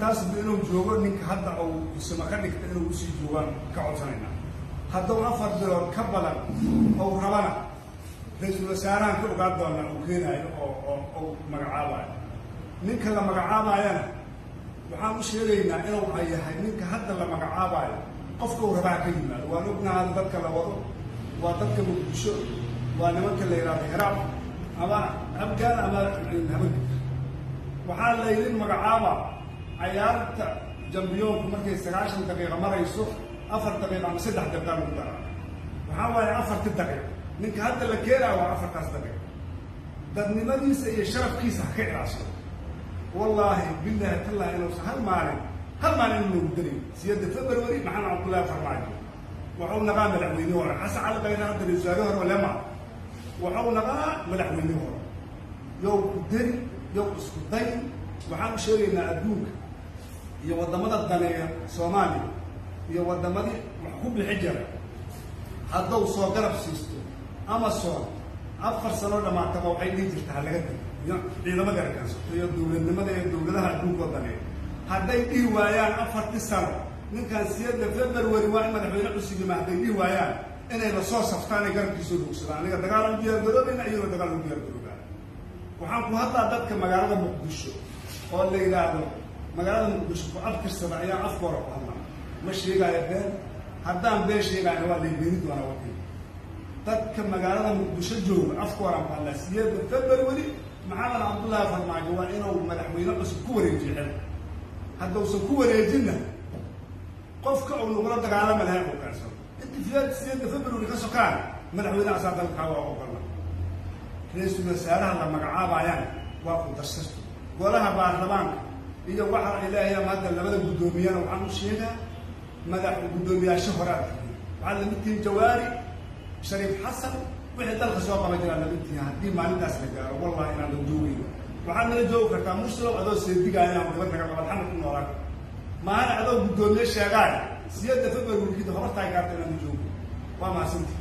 Afartaas bil inuu joogo ninka hadda uu kusima ka dhigta inuu usii joogaan ka codsanaynaa. Hadduu 4 bilood ka badan ou rabana, ra-iisul wasaarahan ka ogaan doonaa uu keenaayo oo uu magacaabayo. Ninka la magacaabaayana waxaan u sheegaynaa inuu yahay ninka hadda la magacaabaayo qofka uu rabaa ka yimaado. Waan ognaha dadka la wado waa dadka Muqdisho, waa nimanka la yidhahdo Hiraab ama Abgaal ama Habargib. Waxaa laydin magacaaba cayaarta jambiyoonku markay 90 daqiiqa marayso, 4 daqiiqa ama 3 daqiiqa lagu daraa. Waxaa waaye afarti daqiiq ninka hadda la keenaa waa afartaas daqiiq. Dadnimadiisa iyo sharafkiisa ha ka ilaashado. Wallaahi, bilaahi, tallahi inuusan hal maalin, hal maalin in loogu darayo 8 February. Maxamed Cabdullaahi Farmaajo waxau naqaa madaxweyne hore. Xasan Cali Khayre hadda ra-isul wasaare hore lema waxau naqaa madaxweyne hore. Yow ku dari, yow isku day. Waxaan u sheegaynaa adduunka iyo waddamada daneeya Soomaaliya iyo waddamadii wax ku bixi jira, hadduu soo garab siisto AMISOM 4 sanoo dhamaataba, waxay dhihi jirta ha laga dego iyo ciidamada arkaansato iyo dowladnimada iyo dowladaha adduunka oo daneeya. Hadday dhihi waayaan afartii sano ninkan 8 February waa in madaxweyne cusub yima, hadday dhihi waayaan, inay lasoo saftaan ay garabkiisoo bogsadaan. Aniga dagaal u diyaar garoobayna, iyagoo dagaal u diyaar garoobaan. Waxaan ku hadlaa dadka magaalada Muqdisho oo la yidhaahdo magaalada Muqdisho ku abtirsada ayaa afka hore ku hadlaa. Ma sheegaayo been. Haddaan been sheegaayna waa lay beeni doonaa warkayga. Dadka magaalada Muqdisho jooga afka horaan ku hadlaa: 8 February Maxamed Cabdullaahi Farmaajo waa inuu madaxweyne cusub ku wareejiyo xilka. Haddausan ku wareejinna, qofka uu nagula dagaalami lahay uu keensado. Inta 8 February ka sokaan madaxweyne asaa dalkaa waa ogolna. Ra-iisul wasaaraha la magacaabayana waa ku darsarto golaha baarlamaanka iyo waxa Ilaahay ama hadda labada guddoomiyana. Waxaan u sheegaa madax guddoomiyaasho hore aad tihiin, waxaad lamid tihiin Jawaari, Shariif Xasan, wixii dalka soo qaban jiraa lamid tihiin. Haddii maalintaas la gaaro, wallahi inaan la joogayno. Waxaad nala joogi kartaa Mursalow adoo seedigaaya ama gabad naga qabad xamar ku noolaan maahana adoo guddoomiye sheegaay 8 February kadib hobartaa gaarta inaan la joogo. Waa mahadsantii.